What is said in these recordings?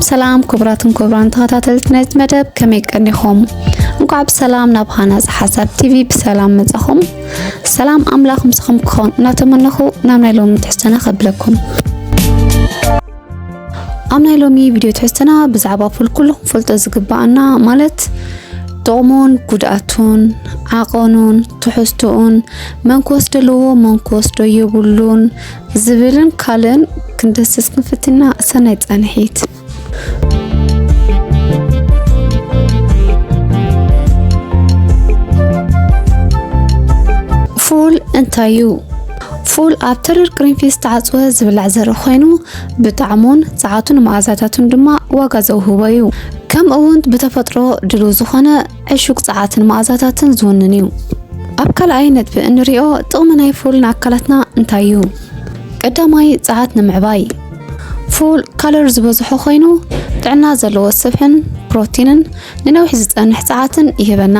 ሰላም ክቡራትን ክቡራን ተኸታተልቲ ናይዚ መደብ፣ ከመይ ቀኒኹም? እንኳዕ ብሰላም ናብ ሃናፂ ሓሳብ ቲቪ ብሰላም መጻኹም። ሰላም ኣምላኽ ምሳኹም ክኾን እናተመነኹ ናብ ናይ ሎሚ ትሕዝቶና ከብለኩም። ኣብ ናይ ሎሚ ቪድዮ ትሕዝቶና ብዛዕባ ፉል ኩሉ ክንፈልጦ ዝግባኣና፣ ማለት ጥቕሙን ጉድኣቱን፣ ዓቐኑን ትሕዝቶኡን፣ መን ክወስዶ ኣለዎ መን ክወስዶ የብሉን ዝብልን ካልእን ክንድህስስ ክንፍትና። ሰናይ ጻንሒት። ፉል እንታይ እዩ? ፉል ኣብ ተሪር ግሪንፊስ ዝተዓጽወ ዝብላዕ ዘርኢ ኮይኑ፣ ብጣዕሙን ጸዓቱን መኣዛታቱን ድማ ዋጋ ዘውህቦ እዩ። ከምኡ እውን ብተፈጥሮ ድሉው ዝኾነ ዕሹግ ጸዓትን መኣዛታትን ዝውንን እዩ። ኣብ ካልኣይ ነጥቢ እንሪኦ ጥቕሚ ናይ ፉል ንኣካላትና እንታይ እዩ? ቀዳማይ፣ ጸዓት ንምዕባይ። ፉል ካሎሪ ዝበዝሖ ኮይኑ፣ ጥዕና ዘለዎ ስብሕን ፕሮቲንን ንነዊሕ ዝጸንሕ ጸዓትን ይህበና።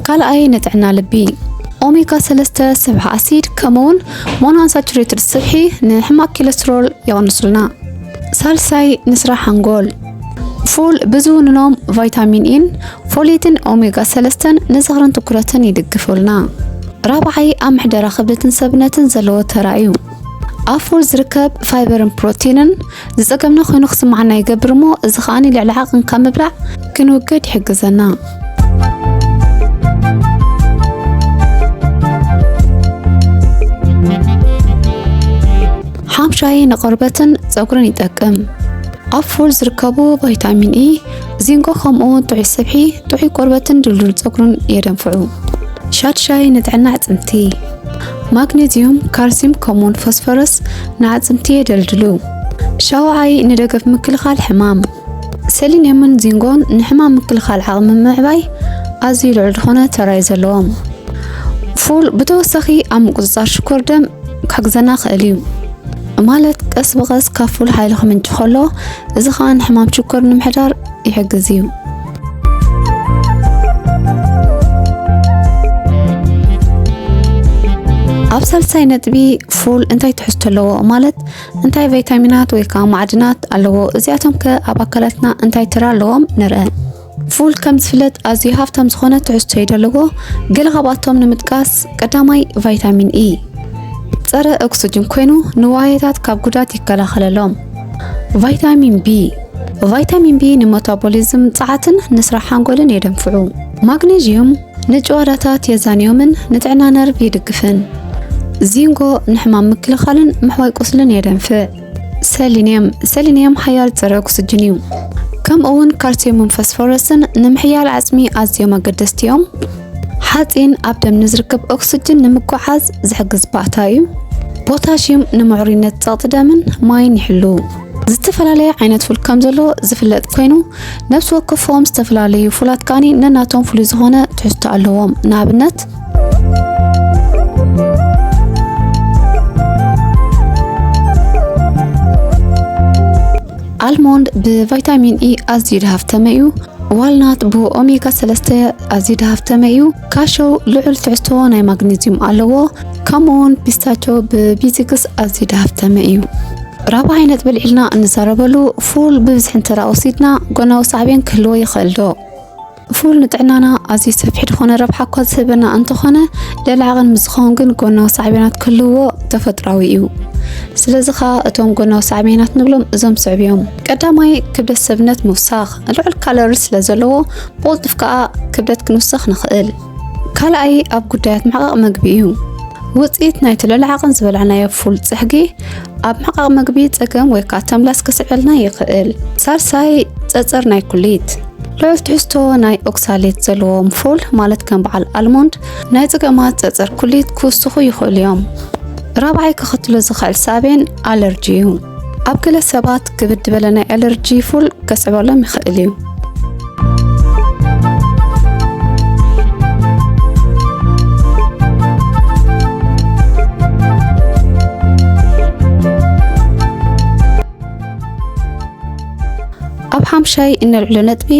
ካልኣይ፣ ንጥዕና ልቢ። ኦሜጋ ሰለስተ ስብሒ ኣሲድ ከምኡውን ሞኖኣንሳቹሬትድ ስብሒ ንሕማቕ ኮለስትሮል ይቕንሱልና። ሳልሳይ፣ ንስራሕ ሓንጎል። ፉል ብዝውንኖም ቫይታሚን ኢን ፎሌትን ኦሜጋ ሰለስተን ንዝኽርን ትኩረትን ይድግፉልና። ራብዓይ፣ ኣብ ምሕደራ ክብደትን ሰብነትን ዘለዎ ተራ እዩ። ኣብ ፉል ዝርከብ ፋይበርን ፕሮቲንን ዝጸገምና ኮይኑ ክስምዓና ይገብር እሞ፣ እዚ ከኣ ልዕሊ ዓቕን ካብ ምብላዕ ክንውገድ ይሕግዘና። ሓምሻይ፣ ንቆርበትን ጸጉርን ይጠቅም። ኣብ ፉል ዝርከቡ ቫይታሚን ኢ፣ ዚንጎ ከምኡ እውን ጥዑይ ስብሒ ጥዑይ ቆርበትን ድልዱል ጸጉርን የደንፍዑ። ሻድሻይ፣ ንጥዕና ኣዕጽምቲ። ማግኔዚዩም፣ ካልሲዩም ከምኡውን ፎስፈረስ ንኣዕጽምቲ የደልድሉ። ሻውዓይ፣ ንደገፍ ምክልኻል ሕማም። ሰሊንየምን ዚንጎን ንሕማም ምክልኻል ዓቕሚ ምዕባይ ኣዝዩ ልዑል ዝኾነ ተራ እዩ ዘለዎም። ፉል ብተወሳኺ ኣብ ምቁጽጻር ሽኮር ደም ክሕግዘና ይኽእል እዩ። ማለት ቀስ ብቐስ ካብ ፉል ሓይሊ ክምንጭ ከሎ፣ እዚ ኸኣ ንሕማም ሽኮር ንምሕዳር ይሕግዝ እዩ። ኣብ ሳልሳይ ነጥቢ፣ ፉል እንታይ ትሕዝቶ ኣለዎ? ማለት እንታይ ቫይታሚናት ወይ ከኣ ማዕድናት ኣለዎ? እዚኣቶም ከ ኣብ ኣካላትና እንታይ ተራ ኣለዎም? ንርአ። ፉል ከም ዝፍለጥ ኣዝዩ ሃብታም ዝኾነ ትሕዝቶ እዩ ዘለዎ። ገለ ካብኣቶም ንምጥቃስ፣ ቀዳማይ ቫይታሚን ኢ፣ ጸረ ኦክስጅን ኮይኑ ንዋህዮታት ካብ ጉዳት ይከላኸለሎም። ቫይታሚን ቢ፣ ቫይታሚን ቢ ንመታቦሊዝም ጸዓትን ንስራሕ ሓንጎልን የደንፍዑ። ማግኔዥዩም ንጭዋዳታት የዛንዮምን ንጥዕና ነርቭ ይድግፍን። ዚንጎ ንሕማም ምክልኻልን ምሕዋይ ቁስልን የደንፍዕ። ሰሊንየም፣ ሰሊንየም ሓያል ጸረ ኦክስጅን እዩ። ከምኡ እውን ካልሲየምን ፎስፎረስን ንምሕያል ዓጽሚ ኣዝዮም ኣገደስቲ እዮም። ሓጺን ኣብ ደም ንዝርከብ ኦክስጅን ንምጉዕዓዝ ዝሕግዝ ባእታ እዩ። ፖታሽዩም ንምዕሩይነት ጸቕጢ ደምን ማይን ይሕሉ። ዝተፈላለየ ዓይነት ፉል ከም ዘሎ ዝፍለጥ ኮይኑ፣ ነፍሲ ወከፎም ዝተፈላለዩ ፉላት ከኣኒ ነናቶም ፍሉይ ዝኾነ ትሕዝቶ ኣለዎም። ንኣብነት፣ ኣልሞንድ ብቫይታሚን ኢ ኣዝዩ ዝሃብተመ እዩ። ዋልናት ብኦሜጋ ሰለስተ ኣዝዩ ዝሃብተመ እዩ። ካሾው ልዑል ትሕዝቶ ናይ ማግኔዚዩም ኣለዎ። ከምኡውን ፒስታቾ ብቢ ሲክስ ኣዝዩ ዝሃብተመ እዩ። ራብዓይ ነጥቢ ኣልዒልና እንዛረበሉ፣ ፉል ብብዝሒ እንተ ደኣ ወሲድና ጎናዊ ሳዕቤን ክህልዎ ይኽእል ዶ? ፉል ንጥዕናና ኣዝዩ ሰፊሕ ዝኾነ ረብሓ እኳ ዝህበና እንተኾነ፣ ልዕሊ ዓቐን ምስ ዝኸውን ግን ጎናዊ ሳዕቤናት ክህልውዎ ተፈጥሯዊ እዩ። ስለዚ ኸኣ እቶም ጎናዊ ሳዕቤናት ንብሎም እዞም ዝስዕቡ እዮም። ቀዳማይ፣ ክብደት ሰብነት ምውሳኽ። ልዑል ካሎሪ ስለ ዘለዎ፣ ብቕልጡፍ ከኣ ክብደት ክንውስኽ ንኽእል። ካልኣይ፣ ኣብ ጉዳያት ምሕቃቕ መግቢ እዩ። ውጽኢት ናይቲ ልዕሊ ዓቐን ዝበላዕናዮ ፉል ጽሕጊ ኣብ ምሕቃቕ መግቢ ጸገም ወይ ከኣ ተምላስ ከስዕበልና ይኽእል። ሳልሳይ፣ ጸጸር ናይ ኩሊት። ልዑል ትሕዝቶ ናይ ኦክሳሌት ዘለዎም ፉል፣ ማለት ከም በዓል ኣልሞንድ፣ ናይ ጸገማት ጸጸር ኩሊት ክውስኹ ይኽእሉ እዮም። ራብዓይ፣ ከኸትሎ ዝኽእል ሳዕቤን ኣለርጂ እዩ። ኣብ ገለ ሰባት ክብድ ዝበለ ናይ ኣለርጂ ፉል ከስዕበሎም ይኽእል እዩ። ኣብ ሓምሻይ እነልዕሎ ነጥቢ፣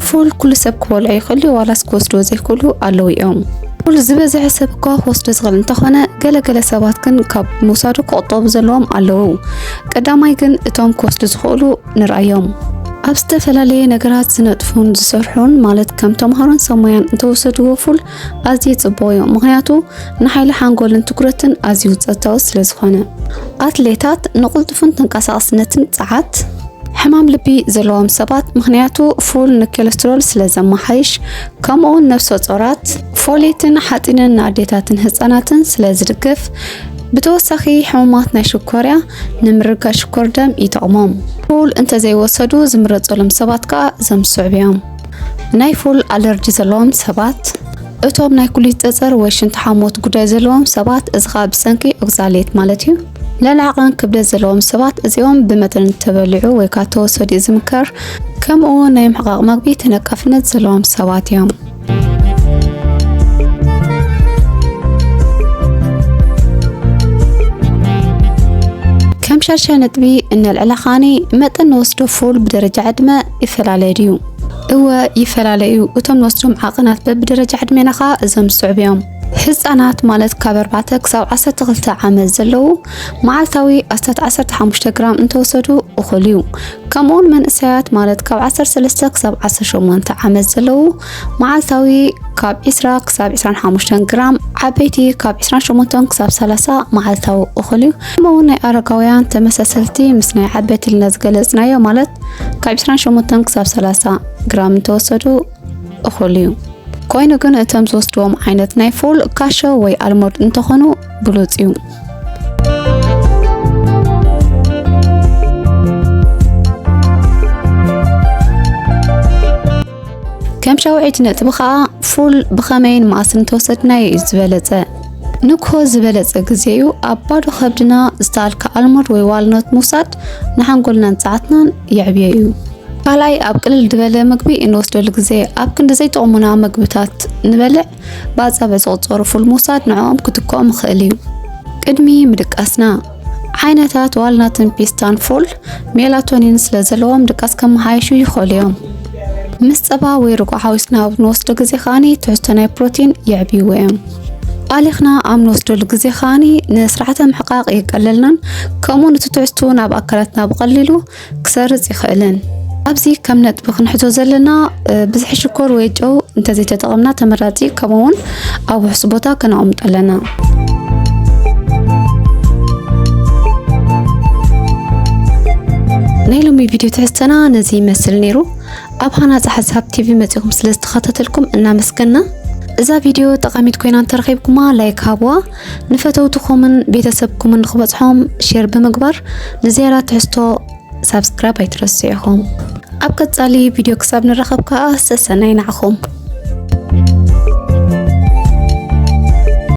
ፉል ኩሉ ሰብ ክበልዖ ይኽእል እዩ ዋላስ ክወስድዎ ዘይክእሉ ኣለዉ እዮም። ፉል ዝበዝሐ ሰብ እኳ ክወስዶ ዝኽእል እንተኾነ፣ ገለገለ ሰባት ግን ካብ ምውሳዱ ክቑጠቡ ዘለዎም ኣለዉ። ቀዳማይ ግን እቶም ክወስዱ ዝኽእሉ ንርኣዮም። ኣብ ዝተፈላለየ ነገራት ዝነጥፉን ዝሰርሑን፣ ማለት ከም ተምሃሮን ሰብ ሞያን እንተወሰድዎ ፉል ኣዝዩ ጽቡቕ እዩ። ምኽንያቱ ንሓይሊ ሓንጎልን ትኩረትን ኣዝዩ ጸታዊ ስለ ዝኾነ። ኣትሌታት ንቕልጡፍን ተንቀሳቓስነትን ጸዓት። ሕማም ልቢ ዘለዎም ሰባት፣ ምኽንያቱ ፉል ንኮለስትሮል ስለ ዘመሓይሽ፣ ከምኡውን ነፍሰ ጾራት፣ ፎሌትን ሓጺንን ንኣዴታትን ህጻናትን ስለ ዝድግፍ። ብተወሳኺ ሕሙማት ናይ ሽኮርያ ንምርጋእ ሽኮር ደም ይጠቕሞም። ፉል እንተዘይወሰዱ ዝምረጸሎም ሰባት ከኣ እዞም ዝስዕቡ እዮም። ናይ ፉል ኣለርጂ ዘለዎም ሰባት። እቶም ናይ ኩሊት ጸጸር ወይ ሽንቲ ሓሞት ጉዳይ ዘለዎም ሰባት፣ እዚ ከኣ ብሰንኪ ኦክዛሌት ማለት እዩ። ልዕሊ ዓቐን ክብደት ዘለዎም ሰባት፣ እዚኦም ብመጠን እንተበሊዑ ወይ ከኣ ተወሰዱ እዩ ዝምከር። ከምኡ እውን ናይ ምሕቃቕ መግቢ ተነቃፍነት ዘለዎም ሰባት እዮም። ከም ሻድሻይ ነጥቢ እነልዕላ ከኣኒ መጠን ንወስዶ ፉል ብደረጃ ዕድመ ይፈላለ ድዩ? እወ ይፈላለ እዩ። እቶም ንወስዶም ዓቐናት በብደረጃ ዕድሜና ከኣ እዞም ዝስዕቡ እዮም። ህጻናት ማለት ካብ ኣርባዕተ ክሳብ ዓሰርተ ክልተ ዓመት ዘለዉ መዓልታዊ ኣስታት ዓሰርተ ሓሙሽተ ግራም እንተወሰዱ እኹል እዩ። ከምኡውን መንእሰያት ማለት ካብ ዓሰርተ ሰለስተ ክሳብ ዓሰርተ ሸሞንተ ዓመት ዘለዉ መዓልታዊ ካብ ዒስራ ክሳብ ዒስራን ሓሙሽተን ግራም፣ ዓበይቲ ካብ ዒስራን ሸሞንተን ክሳብ ሰላሳ መዓልታዊ እኹል እዩ። ከምኡውን ናይ ኣረጋውያን ተመሳሰልቲ ምስ ናይ ዓበይቲ ኢልና ዝገለጽናዮ ማለት ካብ ዒስራን ሸሞንተን ክሳብ ሰላሳ ግራም እንተወሰዱ እኹል እዩ። ኮይኑ ግን እቶም ዝወስድዎም ዓይነት ናይ ፉል ካሾ ወይ ኣልሞንድ እንተኾኑ ብሉጽ እዩ። ከም ሻውዒት ነጥቢ ኸኣ ፉል ብኸመይን መኣስን እንተወሰድናዮ እዩ ዝበለጸ? ንግሆ ዝበለጸ ግዜ እዩ። ኣብ ባዶ ከብድና ዝተኣልከ ኣልሞንድ ወይ ዋልኖት ምውሳድ ንሓንጎልናን ጸዓትናን የዕብዮ እዩ። ካልኣይ፣ ኣብ ቅልል ዝበለ ምግቢ እንወስደሉ ግዜ፣ ኣብ ክንዲ ዘይጠቕሙና ምግብታት ንበልዕ፣ ብኣጻብዕ ዝቑጸሩ ፉል ምውሳድ ንዕኦም ክትክኦም ይኽእል እዩ። ቅድሚ ምድቃስና፣ ዓይነታት ዋልናትን ፒስታን ፉል ሜላቶኒን ስለ ዘለዎም ድቃስ ከመሓይሹ ይኽእሉ እዮም። ምስ ጸባ ወይ ርጎ ሓዊስና ኣብ እንወስዶ ግዜ ከኣኒ ትሕዝቶ ናይ ፕሮቲን የዕብይዎ እዮም። ኣሊኽና ኣብ ንወስደሉ ግዜ ከኣኒ ንስርዓተ ምሕቃቕ የቀለልናን ከምኡ እቲ ትሕዝቱ ናብ ኣካላትና ብቐሊሉ ክሰርጽ ይኽእልን። ኣብዚ ከም ነጥቢ ክንሕዞ ዘለና፣ እ፣ ብዝሒ ሽኮር ወይ ጨው እንተዘይተጠቐምና ተመራጺ፣ ከምኡ እውን ኣብ ውሑስ ቦታ ከነቐምጦ ኣለና። ናይ ሎሚ ቪድዮ ትሕዝቶና ነዚ ይመስል ነይሩ። ኣብ ሃናጺ ሓሳብ ቲቪ መጺኹም ስለ ዝተኸታተልኩም እናመስገና። እዛ ቪድዮ ጠቓሚት ኮይና እንተረኺብኩማ ላይክ ሃብዋ። ንፈተውትኹምን ቤተሰብኩምን ንኽበጽሖም ሼር ብምግባር ንዝያዳ ትሕዝቶ ሳብስክራይብ ኣይትረስዑ ኢኹም። ኣብ ቀጻሊ ቪድዮ ክሳብ ንራኸብ ከኣ ሰሰናይ ንዓኹም።